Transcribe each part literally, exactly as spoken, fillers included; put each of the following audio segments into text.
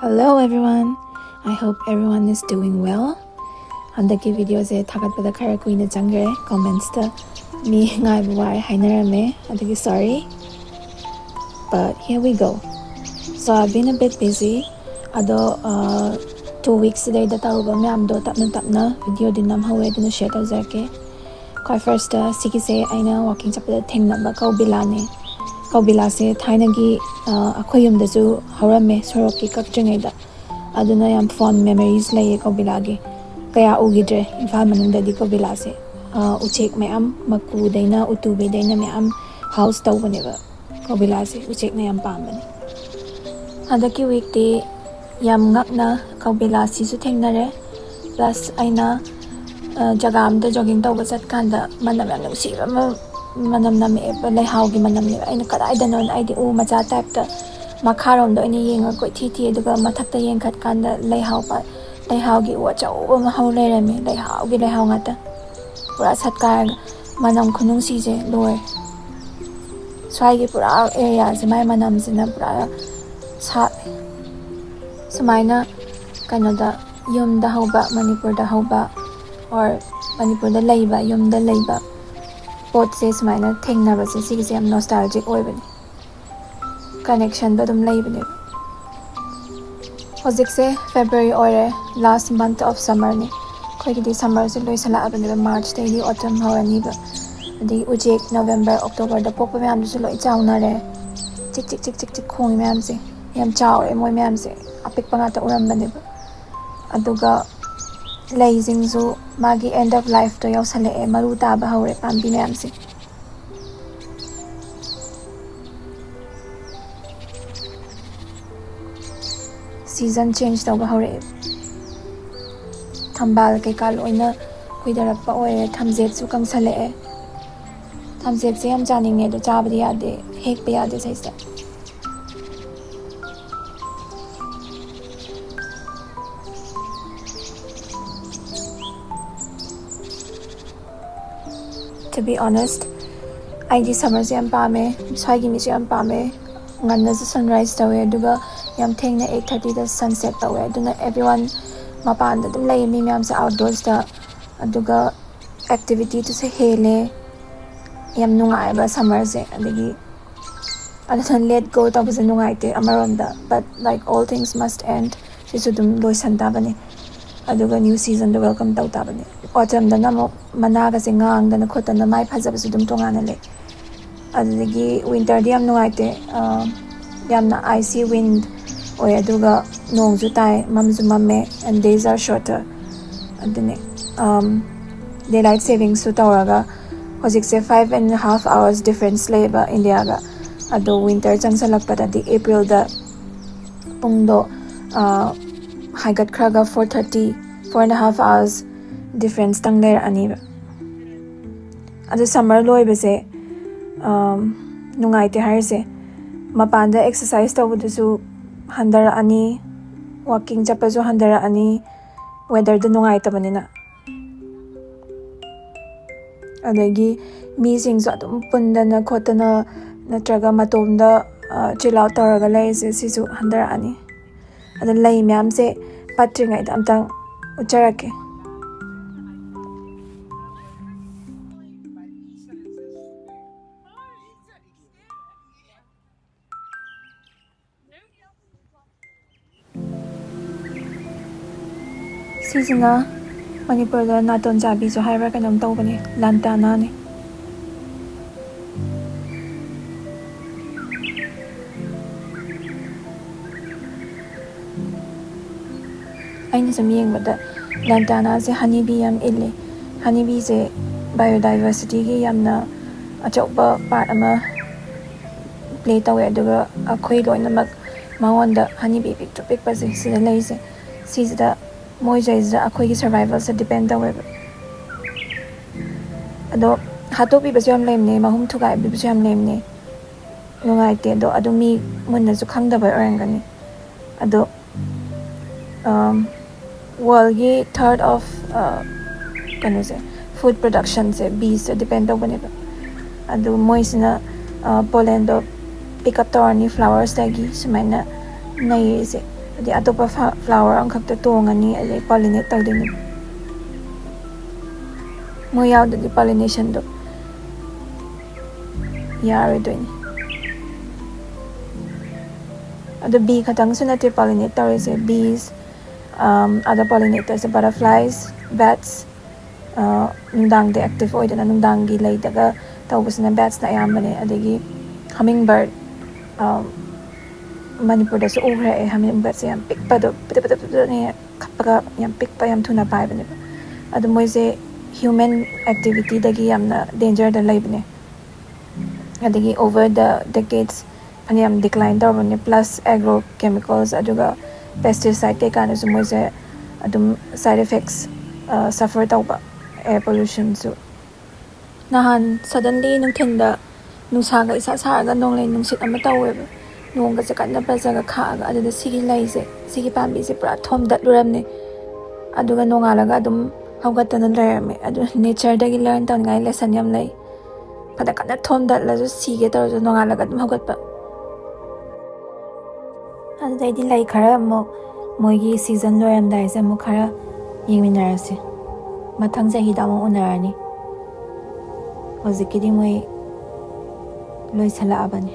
Hello everyone, I hope everyone is doing well. ꯍꯟꯗꯛꯀꯤ videoꯁꯦ ꯊꯥꯒꯠꯄꯗ ꯈꯔ ꯀꯨꯏꯅ ꯆꯪꯈ꯭ꯔꯦ, commentsꯇ ꯃꯤ ꯉꯥꯏꯕ ꯋꯥꯔꯦ ꯍꯥꯏꯅꯔꯝꯃꯦ, ꯑꯗꯨꯒꯤ sorry, but here we go. So I've been a bit busy. ꯑꯗꯣ two weeksꯁꯤꯗꯩꯗ ꯇꯧꯔꯨꯕ ꯃꯌꯥꯝꯗꯣ ꯇꯞꯅ ꯇꯞꯅ videoꯗꯤ ꯅꯝꯍꯧꯋꯦ, ꯑꯗꯨꯅ share ꯇꯧꯖꯔꯛꯀꯦ꯫ ꯈ꯭ꯋꯥꯏ firstꯇ ꯁꯤꯒꯤꯁꯦ ꯑꯩꯅ walking ꯆꯠꯄꯗ ꯊꯦꯡꯅꯕ ꯀꯧꯕꯤꯂꯥꯅꯦ꯫ ꯀꯧꯕꯤꯂꯥꯁꯦ ꯊꯥꯏꯅꯒꯤ ꯑꯩꯈꯣꯏ ꯌꯨꯝꯗꯁꯨ ꯍꯧꯔꯝꯃꯦ, ꯁꯣꯔꯣꯛꯀꯤ ꯀꯛꯇ꯭ꯔꯤꯉꯩꯗ꯫ ꯑꯗꯨꯅ ꯌꯥꯝ fond memories ꯂꯩꯌꯦ ꯀꯧꯕꯤꯂꯥꯒꯤ꯫ ꯀꯌꯥ ꯎꯈꯤꯗ꯭ꯔꯦ ꯏꯝꯐꯥꯜ ꯃꯅꯨꯡꯗꯗꯤ ꯀꯧꯕꯤꯂꯥꯁꯦ꯫ ꯎꯆꯦꯛ ꯃꯌꯥꯝ, ꯃꯀꯨꯗꯩꯅ ꯎꯇꯨꯕꯤꯗꯩꯅ ꯃꯌꯥꯝ house ꯇꯧꯕꯅꯦꯕ꯫ ꯀꯧꯕꯤꯂꯥꯁꯦ ꯎꯆꯦꯛꯅ ꯌꯥꯝ ꯄꯥꯝꯕꯅꯦ꯫ ꯍꯟꯗꯛꯀꯤ weekꯇꯤ ꯌꯥꯝ ꯉꯛꯅ ꯀꯧꯕꯤꯂꯥꯁꯤꯁꯨ ꯊꯦꯡꯅꯔꯦ꯫ Plus ꯑꯩꯅ ꯖꯒꯥ ꯑꯃꯗ jogging ꯇꯧꯕ ꯆꯠꯀꯥꯟꯗ ꯃꯅꯝ ꯌꯥꯝ ꯅꯨꯡꯁꯤꯕ ꯑꯃ ꯃꯅꯝ ꯅꯝꯃꯛꯑꯦꯕ, ꯂꯩꯍꯥꯎꯒꯤ ꯃꯅꯝꯅꯦꯕ꯫ ꯑꯩꯅ ꯀꯗꯥꯏꯗꯅꯣꯅ, ꯑꯩꯗꯤ ꯎ ꯃꯆꯥ typeꯇ ꯃꯈꯥꯔꯣꯝꯗ ꯑꯣꯏꯅ ꯌꯦꯡꯉ ꯀꯣꯏꯊꯤ ꯊꯤ, ꯑꯗꯨꯒ ꯃꯊꯛꯇ ꯌꯦꯡꯈꯠꯀꯥꯟꯗ ꯂꯩꯍꯥꯎ ꯄꯥ-, ꯂꯩꯍꯥꯎꯒꯤ ꯎ ꯑꯆꯧꯕ ꯑꯃ ꯍꯧ ꯂꯩꯔꯝꯃꯦ, ꯂꯩꯍꯥꯎꯒꯤ ꯂꯩꯍꯥꯎ ꯉꯥꯛꯇ꯫ ꯄꯨꯔꯥ ꯁꯠꯀꯥꯏꯔꯒ ꯃꯅꯝ ꯈꯨꯅꯨꯡꯁꯤꯁꯦ ꯂꯣꯏꯔꯦ꯫ ꯁ꯭ꯋꯥꯏꯒꯤ ꯄꯨꯔꯥ areaꯁꯦ ꯃꯥꯏ ꯃꯅꯝꯁꯤꯅ ꯄꯨꯔꯥ ꯁꯥꯠꯂꯦ꯫ ꯁꯨꯃꯥꯏꯅ ꯀꯩꯅꯣꯗ, ꯌꯨꯝꯗ ꯍꯧꯕ, ꯃꯅꯤꯄꯨꯔꯗ ꯍꯧꯕ or ꯃꯅꯤꯄꯨꯔꯗ ꯂꯩꯕ, ꯌꯨꯝꯗ ꯂꯩꯕ ꯄꯣꯠꯁꯦ ꯁꯨꯃꯥꯏꯅ ꯊꯦꯡꯅꯕꯁꯦ, ꯁꯤꯒꯤꯁꯦ ꯌꯥꯝ nostalgic ꯑꯣꯏꯕꯅꯦ꯫ Connectionꯗꯣ ꯑꯗꯨꯝ ꯂꯩꯕꯅꯦꯕ꯫ ꯍꯧꯖꯤꯛꯁꯦ February ꯑꯣꯏꯔꯦ, last month of summerꯅꯤ꯫ ꯑꯩꯈꯣꯏꯒꯤꯗꯤ summerꯁꯦ ꯂꯣꯏꯁꯜꯂꯛꯑꯕꯅꯦꯕ, Marchꯇꯩꯗꯤ autumn ꯍꯧꯔꯅꯤꯕ꯫ ꯑꯗꯒꯤ ꯎꯆꯦꯛ November, Octoberꯗ ꯄꯣꯛꯄ ꯃꯌꯥꯝꯗꯨꯁꯨ ꯂꯣꯏ ꯆꯥꯎꯅꯔꯦ꯫ ꯆꯤꯛ ꯆꯤꯛ ꯆꯤꯛ ꯆꯤꯛ ꯆꯤꯛ ꯈꯣꯡꯉꯤ ꯃꯌꯥꯝꯁꯦ꯫ ꯌꯥꯝ ꯆꯥꯎꯔꯦ ꯃꯣꯏ ꯃꯌꯥꯝꯁꯦ꯫ ꯑꯄꯤꯛꯄ ꯉꯥꯛꯇ ꯎꯔꯝꯕꯅꯦꯕ꯫ ꯑꯗꯨꯒ ꯂꯩꯁꯤꯡꯁꯨ ꯃꯥꯒꯤ end of lifeꯇꯣ ꯌꯧꯁꯜꯂꯛꯑꯦ, ꯃꯔꯨ ꯇꯥꯕ ꯍꯧꯔꯦ ꯄꯥꯝꯕꯤ ꯃꯌꯥꯝꯁꯦ꯫ Season change ꯇꯧꯕ ꯍꯧꯔꯛꯑꯦ꯫ ꯊꯝꯕꯥꯜ ꯀꯩꯀꯥ ꯂꯣꯏꯅ ꯈꯨꯏꯗꯔꯛꯄ ꯑꯣꯏꯔꯦ, ꯊꯝꯆꯦꯠꯁꯨ ꯀꯪꯁꯜꯂꯛꯑꯦ꯫ ꯊꯝꯆꯦꯠꯁꯦ ꯌꯥꯝ ꯆꯥꯅꯤꯡꯉꯦ, ꯑꯗꯣ ꯆꯥꯕꯗꯤ ꯌꯥꯗꯦ, ꯍꯦꯛꯄ ꯌꯥꯗꯦ ꯁꯩꯁꯤꯗ꯫ To be honest, ꯑꯩꯗꯤ summerꯁꯦ ꯌꯥꯝ ꯄꯥꯝꯃꯦ, ꯁ꯭ꯋꯥꯏꯒꯤ ꯃꯤꯁꯨ ꯌꯥꯝ ꯄꯥꯝꯃꯦ꯫ ꯉꯟꯅꯁꯨ sunrise ꯇꯧꯋꯦ, ꯑꯗꯨꯒ ꯌꯥꯝ ꯊꯦꯡꯅ eight thirtyꯗ sunset ꯇꯧꯋꯦ꯫ ꯑꯗꯨꯅ everyone ꯃꯄꯥꯟꯗ ꯑꯗꯨꯝ ꯂꯩꯌꯦ, ꯃꯤ ꯃꯌꯥꯝꯁꯦ outdoorsꯇ꯫ ꯑꯗꯨꯒ activityꯗꯨꯁꯨ ꯍꯦꯜꯂꯦ, ꯌꯥꯝ ꯅꯨꯡꯉꯥꯏꯕ summerꯁꯦ꯫ ꯑꯗꯒꯤ ꯑꯗꯨꯅ let go ꯇꯧꯕꯁꯦ ꯅꯨꯡꯉꯥꯏꯇꯦ ꯑꯃꯔꯣꯝꯗ, but like all things must end, ꯁꯤꯁꯨ ꯑꯗꯨꯝ ꯂꯣꯏꯁꯟ ꯇꯥꯕꯅꯦ꯫ ꯑꯗꯨꯒ new seasonꯗꯣ welcome ꯇꯧ ꯇꯥꯕꯅꯦ꯫ Autumnꯗꯅ ꯑꯃꯨꯛ ꯃꯅꯥꯒꯁꯦ ꯉꯥꯡꯗꯅ ꯈꯣꯠꯇꯅ ꯃꯥꯏ ꯐꯖꯕꯁꯨ ꯑꯗꯨꯝ ꯇꯣꯉꯥꯟꯅ ꯂꯩ꯫ ꯑꯗꯨꯗꯒꯤ winterꯗꯤ ꯌꯥꯝ ꯅꯨꯡꯉꯥꯏꯇꯦ, ꯑ, ꯌꯥꯝꯅ icy wind ꯑꯣꯏ, ꯑꯗꯨꯒ ꯅꯣꯡꯁꯨ ꯇꯥꯏ, ꯃꯝꯁꯨ ꯃꯝꯃꯦ, and days are shorter꯫ ꯑꯗꯨꯅꯦ, um, daylight savingꯁꯨ ꯇꯧꯔꯒ ꯍꯧꯖꯤꯛꯁꯦ five and a half hours difference ꯂꯩꯌꯦꯕ ꯏꯟꯗꯤꯌꯥꯒ꯫ ꯑꯗꯣ winter ꯆꯪꯁꯜꯂꯛꯄꯗꯗꯤ Aprilꯗ ꯄꯨꯡꯗꯣ, ꯑ, ꯍꯥꯏꯒꯠꯈ꯭ꯔꯒ four thirty, four and a half hours differenceꯇꯪ ꯂꯩꯔꯛꯑꯅꯤꯕ꯫ ꯑꯗꯣ summer ꯂꯣꯏꯕꯁꯦ, ꯑꯝ, ꯅꯨꯡꯉꯥꯏꯇꯦ ꯍꯥꯏꯔꯤꯁꯦ, ꯃꯄꯥꯟꯗ exercise ꯇꯧꯕꯗꯨꯁꯨ ꯍꯟꯊꯔꯛꯑꯅꯤ, walking ꯆꯠꯄꯁꯨ ꯍꯟꯊꯔꯛꯑꯅꯤ, weatherꯗꯣ ꯅꯨꯡꯉꯥꯏꯇꯕꯅꯤꯅ꯫ ꯑꯗꯒꯤ ꯃꯤꯁꯤꯡꯁꯨ ꯑꯗꯨꯝ ꯄꯨꯟꯗꯅ ꯈꯣꯠꯇꯅ ꯅꯠꯇ꯭ꯔꯒ ꯃꯇꯣꯝꯗ, ꯑ, chill out ꯇꯧꯔꯒ ꯂꯩꯔꯤꯁꯦ, ꯁꯤꯁꯨ ꯍꯟꯊꯔꯛꯑꯅꯤ꯫ ꯑꯗ ꯂꯩ ꯃꯌꯥꯝꯁꯦ ꯄꯠꯇ꯭ꯔꯤꯉꯩꯗ ꯑꯝꯇꯪ ꯎꯠꯆꯔꯛꯀꯦ꯫ ꯁꯤꯁꯤꯅ ꯃꯅꯤꯄꯨꯔꯗ ꯅꯥꯇꯣꯟ ꯆꯥꯕꯤꯁꯨ ꯍꯥꯏꯕ꯭ꯔꯥ ꯀꯩꯅꯣꯝ ꯇꯧꯕꯅꯦ, ꯂꯥꯟꯇꯥꯅꯥꯅꯦ꯫ ꯑꯩꯅ ꯁꯨꯝ ꯌꯦꯡꯕꯗ ꯂꯥꯟꯇꯥꯅꯥꯁꯦ honey bee ꯌꯥꯝ ꯏꯜꯂꯤ꯫ Honey beeꯁꯦ biodiversityꯒꯤ ꯌꯥꯝꯅ ꯑꯆꯧꯕ part ꯑꯃ play ꯇꯧꯋꯦ, ꯑꯗꯨꯒ ꯑꯩꯈꯣꯏ ꯂꯣꯏꯅꯃꯛ ꯃꯉꯣꯟꯗ, honey bee ꯄꯤꯛꯇ꯭ꯔꯨ ꯄꯤꯛꯄꯁꯦ ꯁꯤꯗ ꯂꯩꯔꯤꯁꯦ, ꯁꯤꯁꯤꯗ, ꯃꯣꯏꯁꯤꯗꯩꯁꯤꯗ ꯑꯩꯈꯣꯏꯒꯤ survivalꯁꯦ depend ꯇꯧꯋꯦꯕ꯫ ꯑꯗꯣ ꯍꯥꯠꯇꯣꯛꯄꯤꯕꯁꯨ ꯌꯥꯝ ꯂꯩꯕꯅꯦ, ꯃꯍꯨꯝ ꯊꯨꯒꯥꯏꯕꯤꯕꯁꯨ ꯌꯥꯝ ꯂꯩꯕꯅꯦ꯫ ꯅꯨꯡꯉꯥꯏꯇꯦ꯫ ꯑꯗꯣ ꯑꯗꯨ ꯃꯤ ꯃꯨꯟꯅꯁꯨ ꯈꯪꯗꯕ ꯑꯣꯏꯔꯝꯒꯅꯤ꯫ ꯑꯗꯣ, ꯑꯝ, worldꯒꯤ third of, ꯑ, ꯀꯩꯅꯣꯁꯦ, food productionꯁꯦ beesꯇ depend ꯇꯧꯕꯅꯦꯕ꯫ ꯑꯗꯨ ꯃꯣꯏꯁꯤꯅ, ꯑ, pollenꯗꯣ pick up ꯇꯧꯔꯅꯤ flowersꯇꯒꯤ, ꯁꯨꯃꯥꯏꯅ ꯅꯩꯔꯤꯁꯦ꯫ ꯑꯗꯩ ꯑꯇꯣꯞꯄ flower ꯑꯃꯈꯛꯇ ꯇꯣꯡꯉꯅꯤ, ꯑꯗꯩ pollinate ꯇꯧꯗꯣꯏꯅꯦ꯫ ꯃꯣꯏ ꯌꯥꯎꯗ꯭ꯔꯗꯤ pollination ꯗꯣ ꯌꯥꯔꯣꯏꯗꯣꯏꯅꯤ꯫ ꯑꯗꯣ bee ꯈꯛꯇꯪꯁꯨ ꯅꯠꯇꯦ pollinate ꯇꯧꯔꯤꯁꯦ, bees, ꯑꯗ pollinate ꯇꯧꯔꯤꯁꯦ butterflies, bats, ꯅꯨꯡꯗꯥꯡꯗ active ꯑꯣꯏꯗꯅ ꯅꯨꯡꯗꯥꯡꯒꯤ ꯂꯩꯗꯒ ꯇꯧꯕꯁꯤꯅ bats ꯅ ꯑꯌꯥꯝꯕꯅꯦ꯫ ꯑꯗꯒꯤ hummingbird, ꯃꯅꯤꯄꯨꯔꯗꯁꯨ ꯎꯈ꯭ꯔꯦ ꯑꯩ hummingbird ꯁꯦ, ꯌꯥꯝ ꯄꯤꯛꯄꯗꯣ, ꯄꯤꯗꯛ ꯄꯤꯗꯛ ꯄꯤꯗꯛꯅꯦ ꯈꯞꯄꯒ, ꯌꯥꯝ ꯄꯤꯛꯄ, ꯌꯥꯝ ꯊꯨꯅ ꯄꯥꯏꯕꯅꯦꯕ꯫ ꯑꯗꯣ ꯃꯣꯏꯁꯦ human activity ꯗꯒꯤ ꯌꯥꯝꯅ danger ꯗ ꯂꯩꯕꯅꯦ꯫ ꯑꯗꯒꯤ over the decades ꯐꯅꯌꯥꯝ decline ꯇꯧꯔꯕꯅꯦ, plus agro chemicals ꯑꯗꯨꯒ pesticide ꯀꯩꯀꯥꯅꯁꯨ ꯃꯣꯏꯁꯦ ꯑꯗꯨꯝ side effects suffer ꯇꯧꯕ, air pollution ꯁꯨ꯫ ꯅꯍꯥꯟ suddenly ꯅꯨꯡꯊꯤꯟꯗ ꯅꯨꯡꯁꯥꯒ ꯏꯁꯥ ꯁꯥꯔꯒ ꯅꯣꯡꯂꯩ ꯅꯨꯡꯁꯤꯠ ꯑꯃ ꯇꯧꯋꯦꯕ꯫ ꯅꯣꯡꯒꯁꯦ ꯀꯟꯅ ꯄꯖꯒ ꯈꯥꯛꯑꯒ, ꯑꯗꯨꯗ ꯁꯤꯒꯤ ꯂꯩꯁꯦ, ꯁꯤꯒꯤ ꯄꯥꯝꯕꯤꯁꯦ ꯄꯨꯔꯥ ꯊꯣꯝꯗꯠꯂꯨꯔꯝꯅꯦ꯫ ꯑꯗꯨꯒ ꯅꯣꯡꯉꯥꯜꯂꯒ ꯑꯗꯨꯝ ꯍꯧꯒꯠꯇꯅ ꯂꯩꯔꯝꯃꯦ꯫ ꯑꯗꯨ nature ꯗꯒꯤ learn ꯇꯧꯅꯤꯡꯉꯥꯏ lesson ꯌꯥꯝ ꯂꯩ꯫ ꯐꯅ ꯀꯟꯅ ꯊꯣꯝꯗꯠꯂꯁꯨ ꯁꯤꯒꯦ ꯇꯧꯔꯁꯨ ꯅꯣꯡꯉꯥꯜꯂꯒ ꯑꯗꯨꯝ ꯍꯧꯒꯠꯄ꯫ ꯑꯗꯨꯗꯩꯗꯤ ꯂꯩ ꯈꯔ ꯑꯃꯨꯛ ꯃꯣꯏꯒꯤ season ꯂꯣꯏꯔꯝꯗꯥꯏꯁꯦ ꯑꯃꯨꯛ ꯈꯔ ꯌꯦꯡꯃꯤꯟꯅꯔꯁꯤ꯫ ꯃꯊꯪ ꯆꯍꯤꯗ ꯑꯃꯨꯛ ꯎꯅꯔꯅꯤ꯫ ꯍꯧꯖꯤꯛꯀꯤꯗꯤ ꯃꯣꯏ ꯂꯣꯏꯁꯤꯜꯂꯛꯑꯕꯅꯤ꯫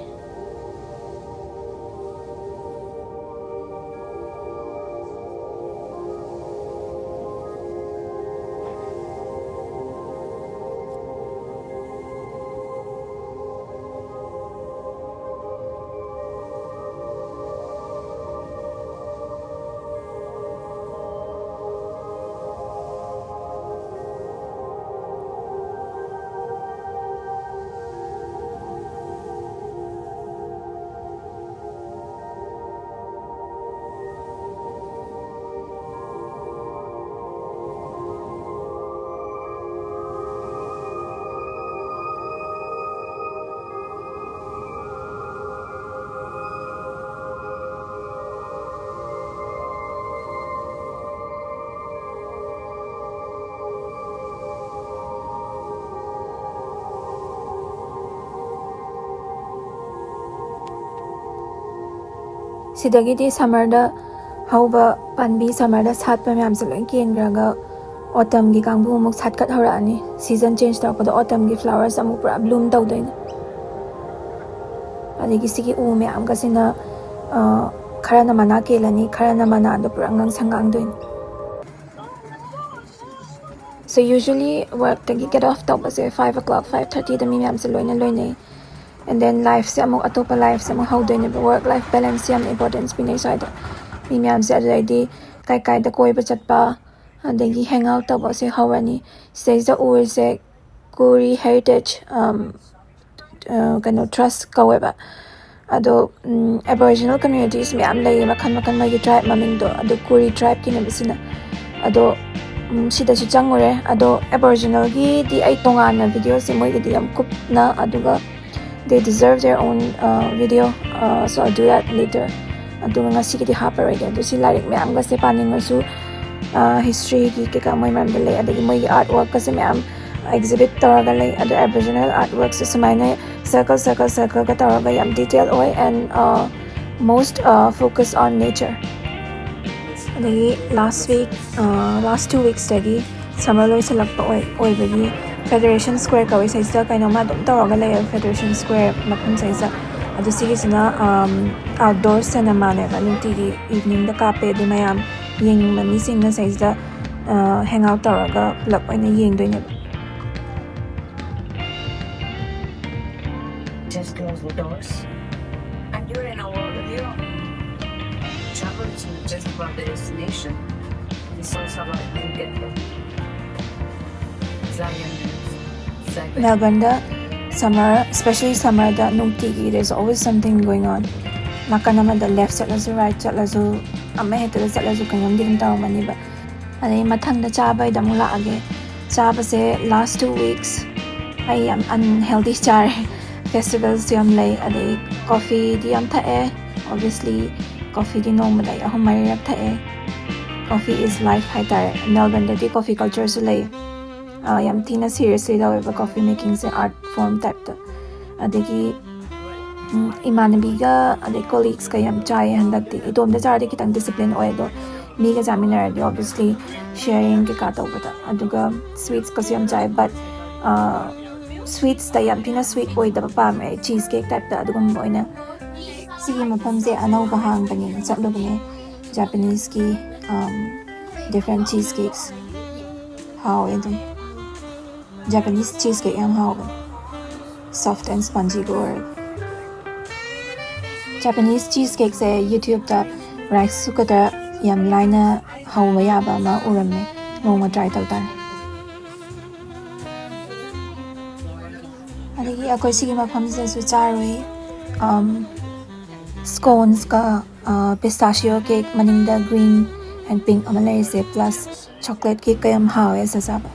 ꯁꯤꯗꯒꯤꯗꯤ summerꯗ ꯍꯧꯕ ꯄꯥꯝꯕꯤ, summerꯗ ꯁꯥꯠꯄ ꯃꯌꯥꯝꯁꯦ ꯂꯣꯏ ꯀꯦꯟꯈ꯭ꯔꯒ autumnꯒꯤ ꯀꯥꯡꯕꯨ ꯑꯃꯨꯛ ꯁꯥꯠꯀꯠ ꯍꯧꯔꯛꯑꯅꯤ꯫ Season change ꯇꯧꯔꯛꯄꯗ autumnꯒꯤ flowers ꯑꯃꯨꯛ ꯄꯨꯔꯥ bloom ꯇꯧꯗꯣꯏꯅꯦ꯫ ꯑꯗꯒꯤ ꯁꯤꯒꯤ ꯎ ꯃꯌꯥꯝꯒꯁꯤꯅ, ꯑ, ꯈꯔꯅ ꯃꯅꯥ ꯀꯦꯜꯂꯅꯤ, ꯈꯔꯅ ꯃꯅꯥꯗꯣ ꯄꯨꯔꯥ ꯉꯥꯡꯁꯪ ꯉꯥꯡꯗꯣꯏꯅꯤ꯫ So usually workꯇꯒꯤ get off ꯇꯧꯕꯁꯦ five o'clock, five thirtyꯗ ꯃꯤ ꯃꯌꯥꯝꯁꯦ ꯂꯣꯏꯅ ꯂꯣꯏꯅꯩ꯫ And then lifeꯁꯦ ꯑꯃꯨꯛ, ꯑꯇꯣꯞꯄ lifeꯁꯦ ꯑꯃꯨꯛ ꯍꯧꯗꯣꯏꯅꯦꯕ꯫ Work life balance ꯌꯥꯝꯅ importance ꯄꯤꯅꯩ ꯁ꯭ꯋꯥꯏꯗ꯫ ꯃꯤ ꯃꯌꯥꯝꯁꯦ ꯑꯗꯨꯗꯩꯗꯤ ꯀꯥꯏ ꯀꯥꯏꯗ ꯀꯣꯏꯕ ꯆꯠꯄ, ꯑꯗꯒꯤ hang out ꯇꯧꯕꯁꯦ ꯍꯧꯔꯅꯤ꯫ ꯁꯤꯗꯩꯁꯤꯗ ꯎꯔꯤꯁꯦ Koori Heritage, um, ꯑ, ꯀꯩꯅꯣ, Trust ꯀꯧꯋꯦꯕ꯫ ꯑꯗꯣ, ꯎꯝ, Aboriginal communities ꯃꯌꯥꯝ ꯂꯩꯌꯦ, ꯃꯈꯜ ꯃꯈꯜ, ꯃꯣꯏꯒꯤ tribe ꯃꯃꯤꯡꯗꯣ, ꯑꯗꯣ Koori tribeꯀꯤꯅꯦꯕ ꯁꯤꯅ꯫ ꯑꯗꯣ, ꯎꯝ, ꯁꯤꯗꯁꯨ ꯆꯪꯉꯨꯔꯦ꯫ ꯑꯗꯣ Aboriginalꯒꯤꯗꯤ ꯑꯩ ꯇꯣꯉꯥꯟꯅ videoꯁꯦ ꯃꯣꯏꯒꯤꯗꯤ ꯌꯥꯝ ꯀꯨꯞꯅ, ꯑꯗꯨꯒ they deserve their own, uh, video, uh, so I'll do that later. ꯑꯗꯨꯒ ꯉꯁꯤꯒꯤꯗꯤ ꯍꯥꯞꯄꯔꯣꯏꯒꯦ꯫ ꯑꯗꯨ ꯁꯤ ꯂꯥꯏꯔꯤꯛ ꯃꯌꯥꯝꯒꯁꯦ ꯄꯥꯅꯤꯡꯉꯁꯨ, ꯑ, historyꯒꯤ ꯀꯩꯀꯥ ꯃꯣꯏ ꯃꯔꯝꯗ ꯂꯩ, ꯑꯗꯒꯤ ꯃꯣꯏꯒꯤ artworkꯀꯁꯦ ꯃꯌꯥꯝ exhibit ꯇꯧꯔꯒ ꯂꯩ꯫ ꯑꯗꯣ Aboriginal artworkꯁꯦ ꯁꯨꯃꯥꯏꯅ circle, circle, circleꯒ ꯇꯧꯔꯒ ꯌꯥꯝ detail ꯑꯣꯏ and, uh, most, uh, focus on nature꯫ ꯑꯗꯒꯤ last week, uh, last two weeksꯇꯒꯤ summer ꯂꯣꯏꯁꯤꯜꯂꯛꯄ ꯑꯣꯏ-, ꯑꯣꯏꯕꯒꯤ Federation Square ꯀꯧꯏ, ꯁꯤꯁꯤꯗ ꯀꯩꯅꯣꯝꯃ ꯑꯗꯨꯝ ꯇꯧꯔꯒ ꯂꯩꯌꯦ Federation Square ꯃꯐꯝ ꯁꯤꯁꯤꯗ꯫ ꯑꯗꯣ ꯁꯤꯒꯤꯁꯤꯅ, um, outdoor cinemaꯅꯦꯕ, ꯅꯨꯡꯇꯤꯒꯤ eveningꯗ ꯀꯥꯞꯄꯦ꯫ ꯑꯗꯨ ꯃꯌꯥꯝ ꯌꯦꯡꯅꯤꯡꯕ ꯃꯤꯁꯤꯡꯅ ꯁꯤꯁꯤꯗ, uh, hang out ꯇꯧꯔꯒ ꯄꯨꯂꯞ ꯑꯣꯏꯅ ꯌꯦꯡꯗꯣꯏꯅꯦꯕ꯫ Just close the doors and you're in a world of your own. Travel isn't just about the destination, it's also about who you get there. Zion, Zion. Melbourneꯗ summer, especially summerꯗ ꯅꯨꯡꯇꯤꯒꯤ there's always something going on. ꯅꯥꯀꯟ ꯑꯃꯗ left ꯆꯠꯂꯁꯨ right ꯆꯠꯂꯁꯨ ꯑꯃ ꯍꯦꯛꯇꯗ ꯆꯠꯂꯁꯨ ꯀꯩꯅꯣꯝꯗꯤ ꯑꯗꯨꯝ ꯇꯧꯔꯝꯒꯅꯤꯕ꯫ ꯑꯗꯩ ꯃꯊꯪꯗ ꯆꯥꯕꯩꯗ ꯑꯃꯨꯛ ꯂꯥꯛꯑꯒꯦ꯫ ꯆꯥꯕꯁꯦ last two weeks ꯑꯩ ꯌꯥꯝ unhealthy ꯆꯥꯔꯦ꯫ Festivalꯁꯨ ꯌꯥꯝ ꯂꯩ, ꯑꯗꯩ coffeeꯗꯤ ꯌꯥꯝ ꯊꯛꯑꯦ꯫ Obviously coffeeꯗꯤ ꯅꯣꯡꯃꯗ ꯑꯩ ꯑꯍꯨꯝ ꯃꯔꯤꯔꯛ ꯊꯛꯑꯦ꯫ Coffee is life ꯍꯥꯏꯇꯥꯔꯦ꯫ Melbourneꯗꯗꯤ coffee cultureꯁꯨ ꯂꯩ꯫ ꯑ, ꯌꯥꯝ ꯊꯤꯅ seriously ꯂꯧꯋꯦꯕ coffee makingꯁꯦ art form typeꯇ꯫ ꯑꯗꯒꯤ ꯎꯝ, ꯏꯃꯥꯟꯅꯕꯤꯒ ꯑꯗꯩ ꯀꯣꯂꯤꯛꯁꯀ ꯌꯥꯝ ꯆꯥꯏꯌꯦ ꯍꯟꯗꯛꯇꯤ꯫ ꯏꯇꯣꯝꯗ ꯆꯥꯔꯗꯤ ꯈꯤꯇꯪ ꯗꯤꯁꯤꯄ꯭ꯂꯤꯟ ꯑꯣꯏ, ꯑꯗꯣ ꯃꯤꯒ ꯆꯥꯃꯤꯟꯅꯔꯗꯤ ꯑꯣꯕꯤꯌꯁꯂꯤ ꯁꯤꯌꯔꯤꯡ ꯀꯩꯀꯥ ꯇꯧꯕꯗ꯫ ꯑꯗꯨꯒ ꯁ꯭ꯋꯤꯠꯁꯀꯁꯨ ꯌꯥꯝ ꯆꯥꯏ, ꯕꯠ ꯁ꯭ꯋꯤꯠꯁꯇ ꯌꯥꯝ ꯊꯤꯅ ꯁ꯭ꯋꯤꯠ ꯑꯣꯏꯗꯕ ꯄꯥꯝꯃꯦ ꯑꯩ, ꯆꯤꯁ ꯀꯦꯛ ꯇꯥꯏꯞꯇ ꯑꯗꯨꯒꯨꯝꯕ ꯑꯣꯏꯅ꯫ ꯁꯤꯒꯤ ꯃꯐꯝꯁꯦ ꯑꯅꯧꯕ ꯍꯥꯡꯕꯅꯦꯅ ꯆꯠꯂꯨꯕꯅꯦ꯫ ꯖꯄꯥꯅꯤꯁꯀꯤ ꯗꯤꯐ꯭ꯔꯦꯟ ꯆꯤꯁ ꯀꯦꯛꯁ ꯍꯥꯎꯋꯦ ꯑꯗꯨꯝ꯫ ꯖꯄꯥꯅꯤꯁ ꯆꯤꯁ ꯀꯦꯛ ꯌꯥꯝ ꯍꯥꯎꯕꯅꯦ, ꯁꯣꯐ ꯑꯦꯟ ꯁ꯭ꯄꯟꯖꯤꯒ ꯑꯣꯏꯔꯒ꯫ ꯖꯄꯥꯅꯤꯁ ꯆꯤꯁ ꯀꯦꯛꯁꯦ ꯌꯨꯇ꯭ꯌꯨꯕꯇ ꯔꯥꯏꯁ ꯀꯨꯀꯔꯗ ꯌꯥꯝ ꯂꯥꯏꯅ ꯍꯧꯕ ꯌꯥꯕ ꯑꯃ ꯎꯔꯝꯃꯦ, ꯅꯣꯡꯃ ꯇ꯭ꯔꯥꯏ ꯇꯧ ꯇꯥꯔꯦ꯫ ꯑꯗꯒꯤ ꯑꯩꯈꯣꯏ ꯁꯤꯒꯤ ꯃꯐꯝꯁꯤꯗꯁꯨ ꯆꯥꯔꯨꯏ, ꯁ꯭ꯀꯣꯟꯁꯀ ꯄꯤꯁꯇꯥꯁꯤꯌꯣ ꯀꯦꯛ, ꯃꯅꯤꯡꯗ ꯒ꯭ꯔꯤꯟ ꯑꯦꯟ ꯄꯤꯡ ꯑꯃ ꯂꯩꯔꯤꯁꯦ, ꯄ꯭ꯂꯁ ꯆꯣꯀ꯭ꯂꯦꯠ ꯀꯦꯛꯀ ꯌꯥꯝ ꯍꯥꯎꯋꯦ ꯑꯁꯤꯗ ꯆꯥꯕ꯫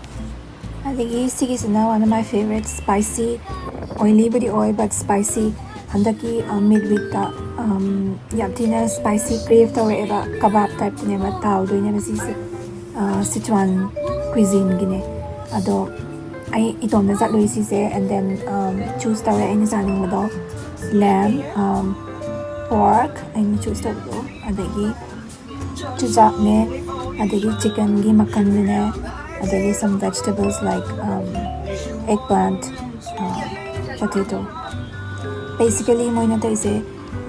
ꯑꯗꯒꯤ ꯁꯤꯒꯤꯁꯤꯅ one of my favorite, spicy, ꯑꯣꯏꯂꯤꯕꯨꯗꯤ ꯑꯣꯏ ꯕꯠ ꯁ꯭ꯄꯥꯏꯁꯤ꯫ ꯍꯟꯗꯛꯀꯤ ꯃꯤꯗ ꯋꯤꯛꯇ ꯌꯥꯝ ꯊꯤꯅ ꯁ꯭ꯄꯥꯏꯁꯤ ꯀ꯭ꯔꯦꯞ ꯇꯧꯔꯛꯑꯦꯕ꯫ ꯀꯕꯥꯕ ꯇꯥꯏꯞꯇꯅꯦꯕ ꯇꯥꯎꯗꯣꯏꯅꯦꯕ ꯁꯤꯁꯦ, ꯁꯤꯆꯨꯋꯥꯟ ꯀ꯭ꯋꯤꯖꯤꯟꯒꯤꯅꯦ꯫ ꯑꯗꯣ ꯑꯩ ꯏꯇꯣꯝꯗ ꯆꯠꯂꯨꯏ ꯁꯤꯁꯦ, ꯑꯦꯟ ꯗꯦꯟ ꯆꯨꯁ ꯇꯧꯔꯦ ꯑꯩꯅ ꯆꯥꯅꯤꯡꯕꯗꯣ꯫ ꯂꯦꯝ, ꯄꯣꯔꯛ ꯑꯩꯅ ꯆꯨꯁ ꯇꯧꯕꯗꯣ, ꯑꯗꯒꯤ ꯆꯨꯖꯥꯛꯅꯦ, ꯑꯗꯒꯤ ꯆꯤꯛꯀꯟꯒꯤ ꯃꯈꯜꯗꯨꯅꯦ, ꯑꯗꯒꯤ some vegetables like, um, eggplant, uh, potato꯫ Basically ꯃꯣꯏꯅ ꯇꯧꯔꯤꯁꯦ,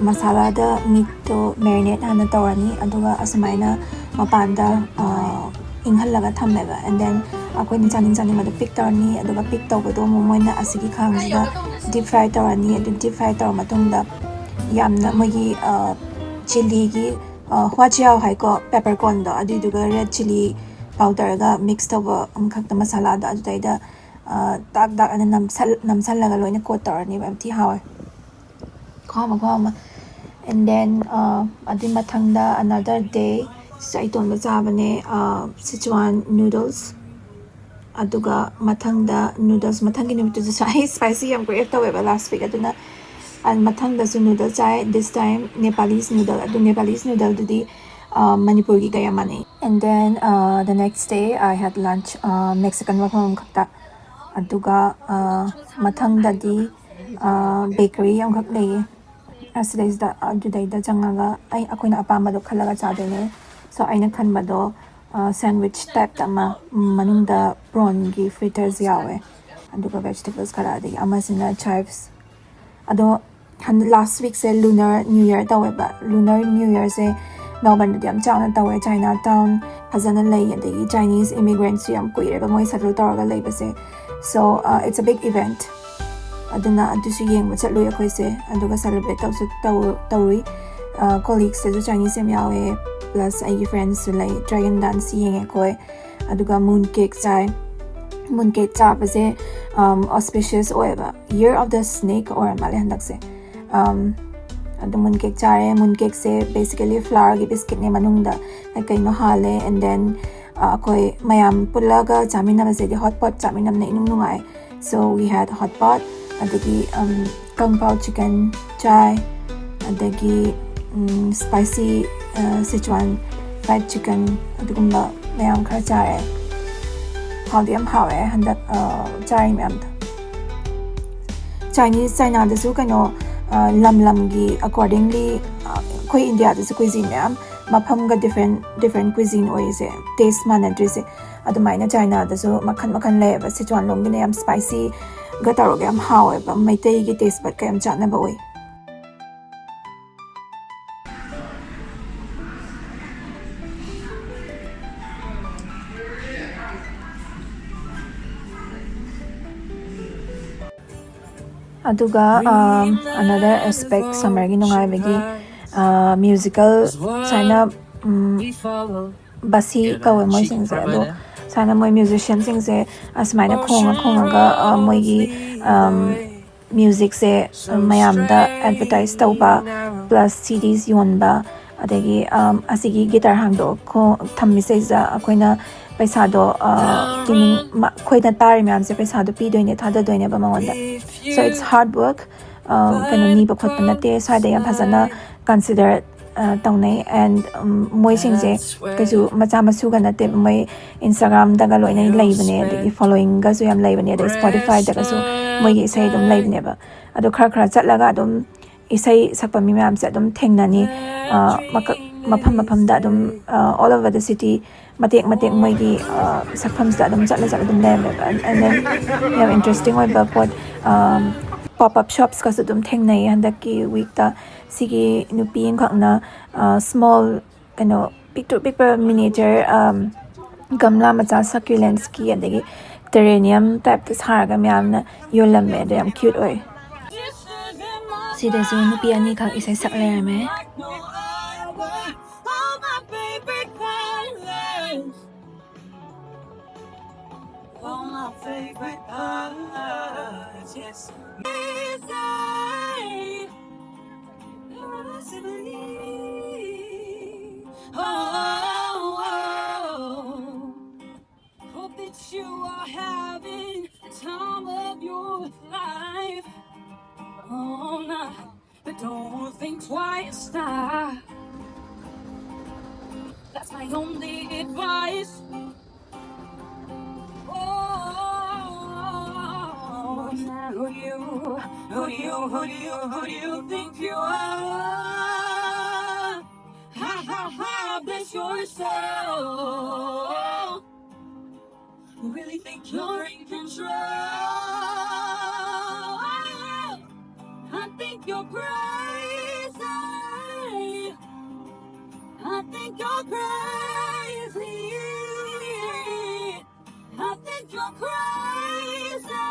ꯃꯁꯥꯂꯥꯗ ꯃꯤꯠꯇꯣ ꯃꯦꯔꯤꯅꯦꯠ ꯍꯥꯟꯅ ꯇꯧꯔꯅꯤ, ꯑꯗꯨꯒ ꯑꯁꯨꯃꯥꯏꯅ ꯃꯄꯥꯟꯗ, uh, ꯏꯪꯍꯜꯂꯒ ꯊꯝꯃꯦꯕ꯫ ꯑꯦꯟ ꯗꯦꯟ ꯑꯩꯈꯣꯏꯅ ꯆꯥꯅꯤꯡ ꯆꯥꯅꯤꯡꯕꯗꯣ ꯄꯤꯛ ꯇꯧꯔꯅꯤ, ꯑꯗꯨꯒ ꯄꯤꯛ ꯇꯧꯕꯗꯣ ꯑꯃꯨꯛ ꯃꯣꯏꯅ ꯑꯁꯤꯒꯤ ꯈꯥꯡꯁꯤꯗ ꯗꯤꯞ ꯐ꯭ꯔꯥꯏ ꯇꯧꯔꯅꯤ꯫ ꯑꯗꯨ ꯗꯤꯞ ꯐ꯭ꯔꯥꯏ ꯇꯧꯔ ꯃꯇꯨꯡꯗ ꯌꯥꯝꯅ ꯃꯣꯏꯒꯤ, uh, ꯆꯤꯂꯤꯒꯤ, uh, ꯍ꯭ꯋꯥꯆꯤꯌꯥꯎ ꯍꯥꯏꯀꯣ, ꯄꯦꯄꯔ ꯀꯣꯔꯟꯗꯣ, ꯑꯗꯨꯏꯗꯨꯒ ꯔꯦꯗ ꯆꯤꯂꯤ ꯄꯥꯎꯗꯔꯒ ꯃꯤꯛꯁ ꯇꯧꯕ ꯑꯃꯈꯛꯇ ꯃꯁꯥꯂꯥꯗꯣ ꯑꯗꯨꯗꯩꯗ, ꯑ, ꯇꯥꯛ ꯇꯥꯛ ꯑꯅ ꯅꯝꯁꯜ-, ꯅꯝꯁꯜꯂꯒ ꯂꯣꯏꯅ ꯀꯣꯠ ꯇꯧꯔꯅꯦꯕ꯫ ꯌꯥꯝ ꯊꯤ ꯍꯥꯎꯋꯦ꯫ ꯈꯨꯍꯥꯎ ꯑꯃ, ꯈꯨꯍꯥꯎ ꯑꯃ꯫ And then, ꯑ, ꯑꯗꯨꯏ ꯃꯊꯪꯗ another day ꯁꯤꯁꯨ ꯑꯩ ꯏꯇꯣꯝꯇ ꯆꯥꯕꯅꯦ, ꯑ, ꯁꯤꯆꯨꯋꯥꯟ ꯅꯨꯗꯜꯁ꯫ ꯑꯗꯨꯒ ꯃꯊꯪꯗ ꯅꯨꯗꯜꯁ, ꯃꯊꯪꯒꯤ ꯅꯨꯃꯤꯠꯇꯨꯗꯁꯨ ꯑꯩ ꯁ꯭ꯄꯥꯏꯁꯤ ꯌꯥꯝ ꯀ꯭ꯔꯦꯞ ꯇꯧꯋꯦꯕ ꯂꯥꯁ ꯋꯤꯛ, ꯑꯗꯨꯅ, ꯑ, ꯃꯊꯪꯗꯁꯨ ꯅꯨꯗꯜ ꯆꯥꯏ, this time Nepalese ꯅꯨꯗꯜ꯫ ꯑꯗꯨ Nepalese ꯅꯨꯗꯜꯗꯨꯗꯤ, ꯑ, ꯃꯅꯤꯄꯨꯔꯒꯤꯒ ꯌꯥꯝ ꯃꯥꯟꯅꯩ꯫ And then, uh, the next day I had lunch, uh, Mexican ꯃꯐꯝ ꯑꯃꯈꯛꯇ꯫ ꯑꯗꯨꯒ, ꯑ, ꯃꯊꯪꯗꯗꯤ ꯕꯦꯀꯔꯤ ꯑꯃꯈꯛ ꯂꯩꯌꯦ ꯑꯁꯤꯗꯩꯁꯤꯗ꯫ ꯑꯗꯨꯗꯩꯗ ꯆꯪꯉꯒ ꯑꯩ ꯑꯩꯈꯣꯏꯅ ꯑꯄꯥꯝꯕꯗꯣ ꯈꯜꯂꯒ ꯆꯥꯗꯣꯏꯅꯦ꯫ ꯁꯣ ꯑꯩꯅ ꯈꯟꯕꯗꯣ ꯁꯦꯟꯋꯤꯆ ꯇꯥꯏꯞꯇ ꯑꯃ, ꯃꯅꯨꯡꯗ ꯄ꯭ꯔꯣꯟꯒꯤ ꯐ꯭ꯔꯤꯇꯔꯁ ꯌꯥꯎꯋꯦ, ꯑꯗꯨꯒ ꯚꯦꯖꯤꯇꯦꯕꯜꯁ ꯈꯔ, ꯑꯗꯒꯤ ꯑꯃꯁꯤꯅ ꯆꯥꯏꯞꯁ꯫ ꯑꯗꯣ ꯍꯟꯗꯛ ꯂꯥꯁ ꯋꯤꯛꯁꯦ ꯂꯨꯅꯔ ꯅ꯭ꯌꯨ ꯌꯔ ꯇꯧꯋꯦꯕ꯫ ꯂꯨꯅꯔ ꯅ꯭ꯌꯨ ꯌꯔꯁꯦ ꯃꯦꯜꯕꯔꯟꯗꯗꯤ ꯌꯥꯝ ꯆꯥꯎꯅ ꯇꯧꯋꯦ꯫ ꯆꯥꯏꯅꯥ ꯇꯥꯎꯟ ꯐꯖꯅ ꯂꯩ, ꯑꯗꯒꯤ ꯆꯥꯏꯅꯤꯁ ꯏꯃꯤꯒ꯭ꯔꯦꯟꯠꯁꯨ ꯌꯥꯝ ꯀꯨꯏꯔꯦꯕ ꯃꯣꯏ ꯁꯦꯇꯜ ꯇꯧꯔꯒ ꯂꯩꯕꯁꯦ꯫ ꯁꯣ ꯏꯠꯁ ꯑ ꯕꯤꯛ ꯏꯚꯦꯟꯠ꯫ ꯑꯗꯨꯅ ꯑꯗꯨꯁꯨ ꯌꯦꯡꯕ ꯆꯠꯂꯨꯏ ꯑꯩꯈꯣꯏꯁꯦ, ꯑꯗꯨꯒ ꯁꯦꯂꯦꯕ꯭ꯔꯦꯠ ꯇꯧꯁꯨ ꯇꯧ ꯇꯧꯔꯨꯏ꯫ ꯀꯣꯂꯤꯛꯁꯇꯁꯨ ꯆꯥꯏꯅꯤꯁ ꯌꯥꯝ ꯌꯥꯎꯋꯦ, ꯄ꯭ꯂꯁ ꯑꯩꯒꯤ ꯐ꯭ꯔꯦꯟꯁꯁꯨ ꯂꯩ꯫ ꯗ꯭ꯔꯦꯒꯟ ꯗꯥꯟꯁ ꯌꯦꯡꯉꯦ ꯑꯩꯈꯣꯏ꯫ ꯑꯗꯨꯒ ꯃꯨꯟ ꯀꯦꯛ ꯆꯥꯏ꯫ ꯃꯨꯟ ꯀꯦꯛ ꯆꯥꯕꯁꯦ ꯑꯣꯁꯄꯤꯁꯤꯌꯁ ꯑꯣꯏꯌꯦꯕ, ꯌꯔ ꯑꯣꯐ ꯗ ꯁ꯭ꯅꯦꯛ ꯑꯣꯏꯔ ꯃꯥꯜꯂꯦ ꯍꯟꯗꯛꯁꯦ꯫ ꯑꯗꯨ ꯃꯨꯟ ꯀꯦꯛ ꯆꯥꯔꯦ꯫ ꯃꯨꯟ ꯀꯦꯛꯁꯦ ꯕꯦꯁꯤꯀꯦꯂꯤ ꯐ꯭ꯂꯥꯋꯔꯒꯤ ꯕꯤꯁꯀꯤꯠꯅꯦ, ꯃꯅꯨꯡꯗ ꯀꯩꯅꯣ ꯍꯥꯜꯂꯦ꯫ ꯑꯦꯟ ꯗꯦꯟ ꯑꯩꯈꯣꯏ ꯃꯌꯥꯝ ꯄꯨꯜꯂꯒ ꯆꯥꯃꯤꯟꯅꯕꯁꯤꯗꯤ ꯍꯣꯠ ꯄꯣꯠ ꯆꯥꯃꯤꯟꯅꯕꯅ ꯏꯅꯨꯡ ꯅꯨꯡꯉꯥꯏ꯫ ꯁꯣ ꯋꯤ ꯍꯦꯗ ꯍꯣꯠ ꯄꯣꯠ, ꯑꯗꯒꯤ ꯀꯪ ꯄꯥꯎ ꯆꯤꯀꯟ ꯆꯥꯏ, ꯑꯗꯒꯤ ꯁ꯭ꯄꯥꯏꯁꯤ ꯁꯤꯆꯨꯋꯥꯟ ꯐ꯭ꯔꯥꯏꯗ ꯆꯤꯀꯟ, ꯑꯗꯨꯒꯨꯝꯕ ꯃꯌꯥꯝ ꯈꯔ ꯆꯥꯔꯦ꯫ ꯍꯥꯎꯗꯤ ꯌꯥꯝ ꯍꯥꯎꯋꯦ ꯍꯟꯗꯛ ꯆꯥꯔꯤ ꯃꯌꯥꯝꯗꯣ꯫ ꯆꯥꯏꯅꯤꯁ ꯆꯥꯏꯅꯥꯗꯁꯨ ꯀꯩꯅꯣ, ꯂꯝ ꯂꯝꯒꯤ ꯑꯦꯀꯣꯔꯗꯤꯡꯂꯤ ꯑꯩꯈꯣꯏ ꯏꯟꯗꯤꯌꯥꯗꯁꯨ ꯀꯨꯏꯖꯤꯟ ꯃꯌꯥꯝ, ꯃꯐꯝꯒ ꯗꯤꯐ꯭ꯔꯦꯟ ꯗꯤꯐ꯭ꯔꯦꯟ ꯀꯨꯏꯖꯤꯟ ꯑꯣꯏꯔꯤꯁꯦ, ꯇꯦꯁ ꯃꯥꯟꯅꯗ꯭ꯔꯤꯁꯦ꯫ ꯑꯗꯨꯃꯥꯏꯅ ꯆꯥꯏꯅꯥꯗꯁꯨ ꯃꯈꯜ ꯃꯈꯜ ꯂꯩꯌꯦꯕ꯫ ꯁꯤꯆꯨꯋꯥꯟꯂꯣꯝꯒꯤꯅ ꯌꯥꯝ ꯁ꯭ꯄꯥꯏꯁꯤꯒ ꯇꯧꯔꯒ ꯌꯥꯝ ꯍꯥꯎꯋꯦꯕ, ꯃꯩꯇꯩꯒꯤ ꯇꯦꯁ ꯕꯗꯀ ꯌꯥꯝ ꯆꯥꯟꯅꯕ ꯑꯣꯏ꯫ ꯑꯗꯨꯒ ꯑꯅꯗꯔ ꯑꯦꯁꯄꯦꯛ ꯁꯝꯃꯔꯒꯤ ꯅꯨꯡꯉꯥꯏꯕꯒꯤ, ꯃ꯭ꯌꯨꯖꯤꯀꯦꯜ ꯁꯨꯃꯥꯏꯅ, ꯕꯥꯁꯤ ꯀꯧꯋꯦ ꯃꯣꯏꯁꯤꯡꯁꯦ꯫ ꯑꯗꯣ ꯁꯨꯃꯥꯏꯅ ꯃꯣꯏ ꯃ꯭ꯌꯨꯖꯤꯁꯤꯌꯟꯁꯤꯡꯁꯦ ꯑꯁꯨꯃꯥꯏꯅ ꯈꯣꯡꯉ ꯈꯣꯡꯉꯒ ꯃꯣꯏꯒꯤ ꯃ꯭ꯌꯨꯖꯤꯛꯁꯦ ꯃꯌꯥꯝꯗ ꯑꯦꯗꯚꯔꯇꯥꯏꯁ ꯇꯧꯕ, ꯄ꯭ꯂꯁ ꯁꯤ ꯗꯤꯁ ꯌꯣꯟꯕ, ꯑꯗꯒꯤ ꯑꯁꯤꯒꯤ ꯒꯤꯇꯥꯔ ꯍꯥꯡꯗꯣꯛꯑ ꯊꯝꯃꯤꯁꯩꯁꯤꯗ ꯑꯩꯈꯣꯏꯅ ꯄꯩꯁꯥꯗꯣ ꯄꯤꯅꯤꯡ ꯑꯩꯈꯣꯏꯅ ꯇꯥꯔꯤ ꯃꯌꯥꯝꯁꯦ ꯄꯩꯁꯥꯗꯣ ꯄꯤꯗꯣꯏꯅꯦ, ꯊꯥꯗꯗꯣꯏꯅꯦꯕ ꯃꯉꯣꯟꯗ꯫ ꯁꯣ ꯏꯠꯁ ꯍꯥꯔꯗ ꯋꯥꯔꯛ꯫ ꯀꯩꯅꯣ ꯅꯤꯕ ꯈꯣꯠꯄ ꯅꯠꯇꯦ꯫ ꯁ꯭ꯋꯥꯏꯗ ꯌꯥꯝ ꯐꯖꯅ ꯀꯟꯁꯤꯗꯔ ꯇꯧꯅꯩ꯫ ꯑꯦꯟ ꯃꯣꯏꯁꯤꯡꯁꯦ ꯀꯩꯁꯨ ꯃꯆꯥ ꯃꯁꯨꯒ ꯅꯠꯇꯦꯕ꯫ ꯃꯣꯏ ꯏꯟꯁꯇꯥꯒ꯭ꯔꯥꯝꯗꯒ ꯂꯣꯏꯅ ꯂꯩꯕꯅꯦ, ꯑꯗꯒꯤ ꯐꯣꯂꯣꯋꯤꯡꯒꯁꯨ ꯌꯥꯝ ꯂꯩꯕꯅꯦ, ꯑꯗꯩ ꯁ꯭ꯄꯣꯇꯤꯐꯥꯏꯗꯒꯁꯨ ꯃꯣꯏꯒꯤ ꯏꯁꯩ ꯑꯗꯨꯝ ꯂꯩꯕꯅꯦꯕ꯫ ꯑꯗꯣ ꯈꯔ ꯈꯔ ꯆꯠꯂꯒ ꯑꯗꯨꯝ ꯏꯁꯩ ꯁꯛꯄ ꯃꯤ ꯃꯌꯥꯝꯁꯦ ꯑꯗꯨꯝ ꯊꯦꯡꯅꯅꯤ꯫ ꯑ, ꯃꯀ-, ꯃꯐꯝ ꯃꯐꯝꯗ ꯑꯗꯨꯝ, ꯑ, all over the city ꯃꯇꯦꯛ ꯃꯇꯦꯛ ꯃꯣꯏꯒꯤ, ꯑ, ꯁꯛꯐꯝꯁꯤꯗ ꯑꯗꯨꯝ ꯆꯠꯂ ꯆꯠꯂ ꯑꯗꯨꯝ ꯂꯩꯔꯝꯃꯦꯕ꯫ And, and then ꯌꯥꯝ interesting ꯑꯣꯏꯕ ꯄꯣꯠ, ꯑꯝ, pop up shops ꯀꯁꯨ ꯑꯗꯨꯝ ꯊꯦꯡꯅꯩ ꯍꯟꯗꯛꯀꯤ week ꯇ꯫ ꯁꯤꯒꯤ ꯅꯨꯄꯤ ꯑꯃꯈꯛꯅ, ꯑ, small, ꯀꯩꯅꯣ, ꯄꯤꯛꯇ꯭ꯔꯨ ꯄꯤꯛꯄ miniature, ꯑꯝ, ꯒꯝꯂꯥ ꯃꯆꯥ succulents ꯀꯤ, ꯑꯗꯒꯤ terrarium type ꯇ ꯁꯥꯔꯒ ꯃꯌꯥꯝꯅ ꯌꯣꯜꯂꯝꯃꯦ꯫ ꯑꯗꯣ ꯌꯥꯝ cute ꯑꯣꯏ꯫ ꯁꯤꯗꯁꯨ ꯅꯨꯄꯤ ꯑꯅꯤꯈꯛ ꯏꯁꯩ ꯁꯛ ꯂꯩꯔꯝꯃꯦ꯫ All my favorite colors, yes. Oh, oh, oh. Hope that you are having the time of your life. Oh, no. But don't think twice now. That's my only advice. Oh, now who do you, who do you, who do you, who do you think you are? Ha, ha, ha, bless your soul. Who really think you're in control? I think you're crazy. I think you're crazy. I think you're crazy.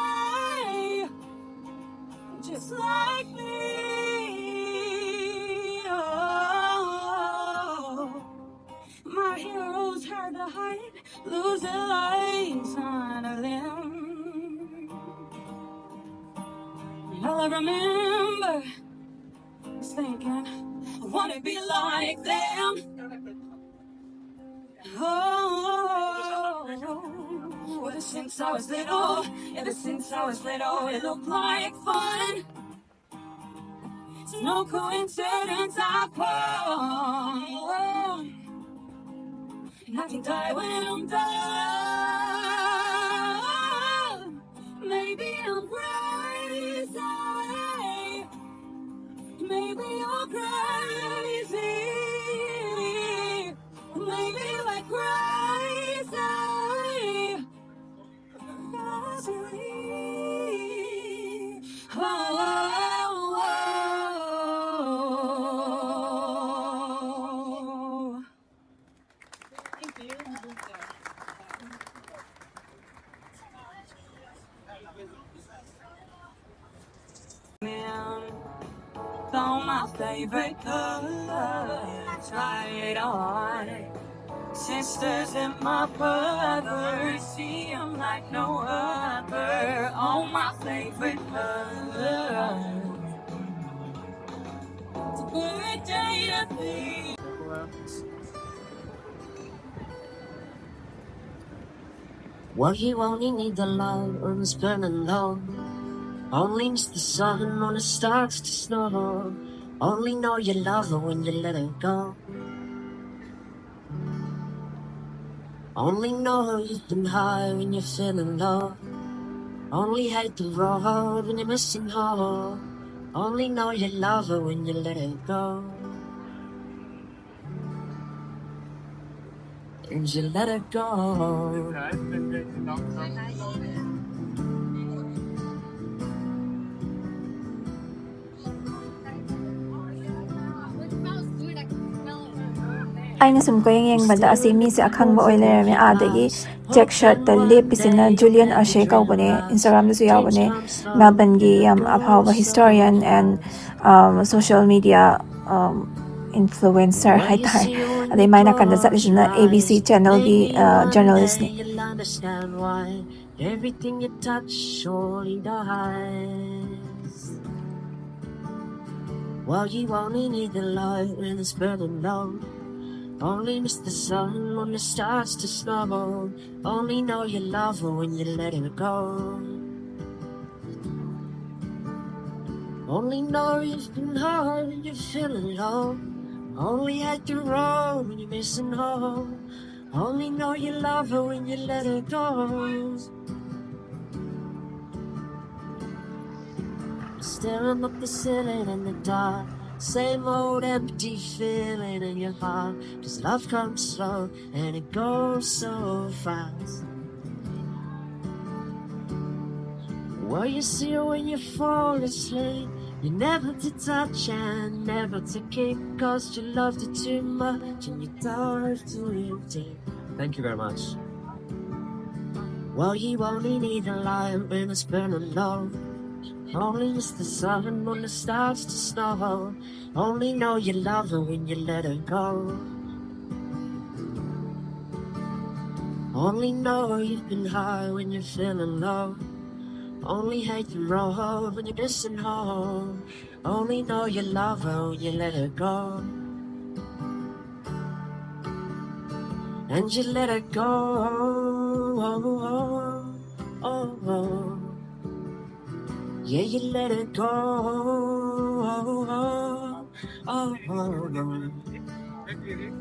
Just like me. Oh, my heroes had to hide, lose their lives on a limb. And all I remember is thinking, I wanna be like them. Oh, ever since I was little, ever since I was little, it looked like fun. It's no coincidence I come. And I can die when I'm done. Maybe I'm My favorite color, try it on. Sisters and my brothers, see 'em like no other. All my favorite colors. It's a good day to be. What you only need the light when it's burning low. Only miss the sun when it starts to snow. Only know you love her when you let her go. Only know you've been high when you're feeling low. Only hate the road when you're missing home. Only know you love her when you let her go. And you let her go. ꯑꯩꯅ ꯁꯨꯝ ꯀꯣꯏꯌꯦꯡ ꯌꯦꯡꯕꯗ ꯑꯁꯤ ꯃꯤꯁꯦ ꯑꯈꯪꯕ ꯑꯣꯏ ꯂꯩꯔꯝꯃꯦ꯫ ꯑꯥꯗꯒꯤ check ꯁꯔꯠꯇ ꯂꯦꯞꯄꯤꯁꯤꯅ Julian ꯑꯔꯁꯦ ꯀꯧꯕꯅꯦ, ꯏꯟꯁꯇꯥꯒ꯭ꯔꯥꯝꯗꯁꯨ ꯌꯥꯎꯕꯅꯦ꯫ ꯃꯦꯜꯕꯟꯒꯤ ꯌꯥꯝ ꯑꯐꯥꯎꯕ historian and social media influencer ꯍꯥꯏꯇꯥꯔꯦ꯫ ꯑꯗꯩ ꯃꯥꯏ ꯅꯥꯀꯟꯗ ꯆꯠꯂꯤꯁꯤꯅ A B C channelꯒꯤ journalistꯅꯤ꯫ Everything you touch surely dies. Well, you only need the light when it's burning low. Only miss the sun when it starts to snow. Only know you love her when you let her go. Only know you've been hurt when you're feeling low. Only hate the road when you're missing home. Only know you love her when you let her go. Staring up the ceiling in the dark. Same old empty feeling in your heart. 'Cause love comes slow and it goes so fast. Well, you see her when you fall asleep. You never to touch and never to keep. 'Cause you loved her too much and you dive too deep. Thank you very much. Well, you only need the light when it's burning low. Only miss the sun when it starts to snow. Only know you love her when you let her go. Only know you've been high when you're feeling low. Only hate the road when you're missing home. Only know you love her when you let her go. And you let her go. Yeah, you let her go.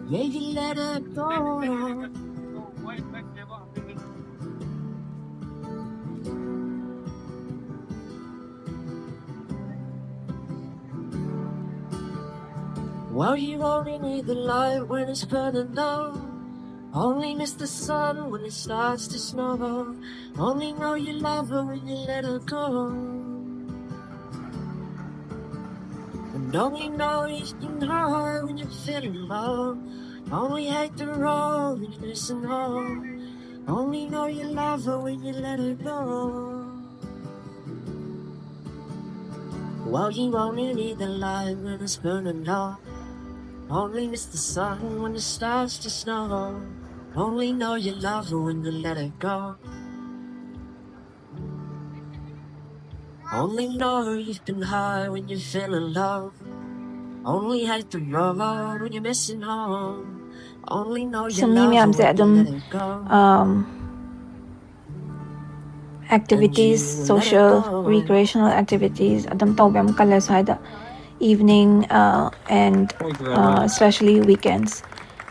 Yeah, you let her go. Well, you only need the light when it's burning low. Only miss the sun when it starts to snow. Only know you love her when you let her go. And only know you can high when you're feeling low. Only hate the road when you're missing home. Only know you love her when you let her go. Well, you only need the light when it's burning low. Only miss the sun when it starts to snow. Only know you love her when you let her go. Only know you've been high when you're feeling low. Only hate the road when you're missing home. Only know you So, mi love her mayamse when you adum, let her go. Um, activities, social, recreational activities ꯑꯗꯨꯝ ꯇꯧꯕ ꯌꯥꯝ ꯀꯜꯂꯦ ꯁ꯭ꯋꯥꯏꯗ, evening uh, and uh, especially weekends.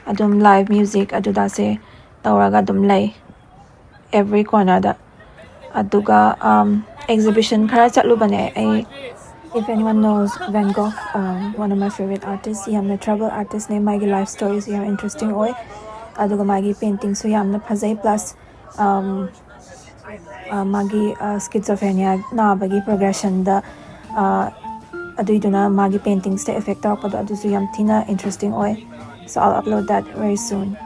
ꯑꯗꯨꯝ live music ꯑꯗꯨꯗꯥꯁꯦ ꯇꯧꯔꯒ ꯑꯗꯨꯝ ꯂꯩ every cornerꯗ. ꯑꯗꯨꯒ um, exhibition ꯈꯔ ꯆꯠꯂꯨꯕꯅꯦ ꯑꯩ. If anyone knows Van Gogh, um, one of my favorite artists, ꯌꯥꯝꯅ trouble artistꯅꯦ. ꯃꯥꯒꯤ life storyꯁꯨ ꯌꯥꯝ interesting ꯑꯣꯏ, ꯑꯗꯨꯒ ꯃꯥꯒꯤ paintingꯁꯨ ꯌꯥꯝꯅ ꯐꯖꯩ. Plus um, uh, ꯃꯥꯒꯤ uh, schizophrenia ꯅꯥꯕꯒꯤ progressionꯗ uh, ꯑꯗꯨꯏꯗꯨꯅ ꯃꯥꯒꯤ paintingsꯇ effect ꯇꯧꯔꯛꯄꯗꯣ ꯑꯗꯨꯁꯨ ꯌꯥꯝ ꯊꯤꯅ interesting ꯑꯣꯏ. So I'll upload that very soon.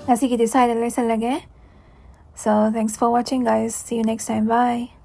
ꯉꯁꯤꯒꯤꯗꯤ ꯁ꯭ꯋꯥꯏꯗ ꯂꯣꯏꯁꯜꯂꯒꯦ. So thanks for watching, guys. See you next time. Bye.